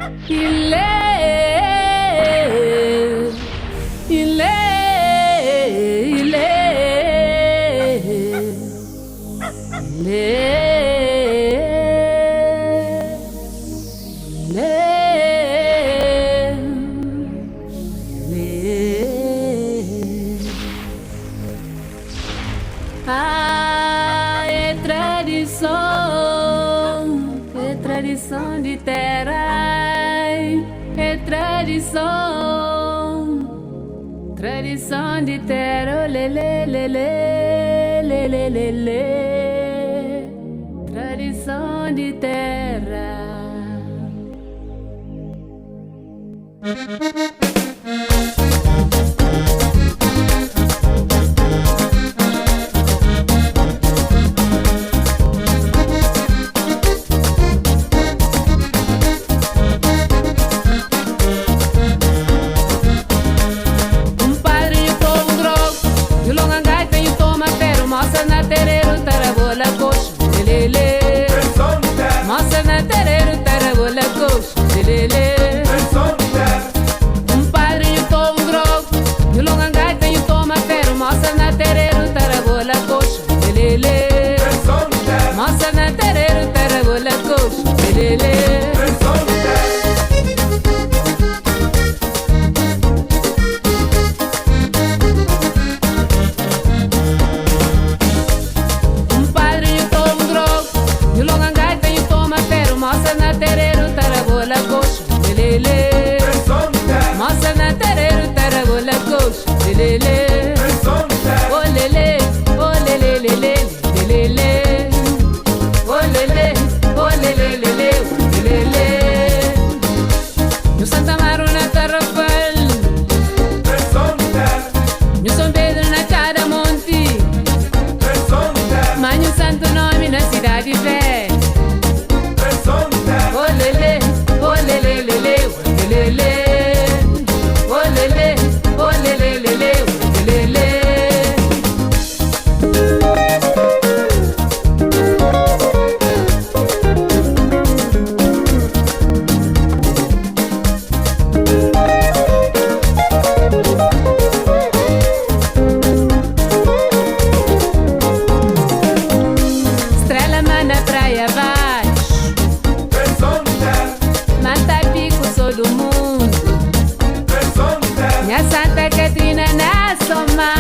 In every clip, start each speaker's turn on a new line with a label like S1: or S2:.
S1: Ilê, ilê, ilê, ilê, ilê, ilê. Ah, é tradison, é tradison di téra, é tradison, tradison di téra, oh, lele, lele, lele, lele, tradison di téra. Um padrinho com um grogo, e o longa gaita e o toma ferro, moça na terreiro, tarabola coxa, lelele. Moça na terreiro, tarabola coxa, lelele. Um padrinho com um grogo, e o longa gaita e o toma ferro, moça na terreiro, tarabola coxa, lelele. Moça na terreiro, tarabola coxa, lelele. Um padrinho com um grogo, e o longa gaita e o toma ferro, moça na terreiro, tarabola coxa, lelele. Moça na terreiro, tarabola coxa, lelele. Oh lele, oh lele, lele, lelele. Oh lele, oh lele, lele, lelele. No Santa Amaro na Tarrafal, no São Pedro na Tchada Monte, mas no Santo Nome na Cidade Velha. Oh lele, oh lele, lele, lelele. Oh lele, oh lele, lele, lelele. Estrela mar na praia abaixo, Mata pico sou do mundo. Minha Santa Catrina na Soma.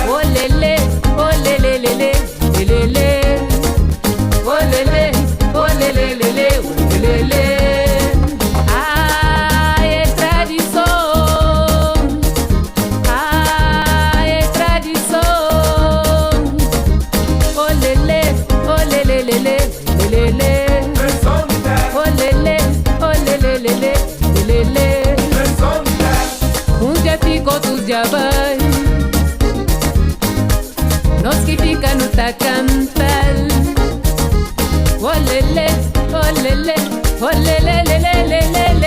S1: Oh lele, oh lele, lele, lelele. Oh lele, oh lele, lele, lelele. Ah, é tradição. Ah, é tradição. Oh lele, oh lele, lele, lelele. Oh lele, oh lele, lele, lelele. Um dia fica, outro dia vai. Nós que fica no tacantal. Oh lele, oh lele, oh lele, lele, lele.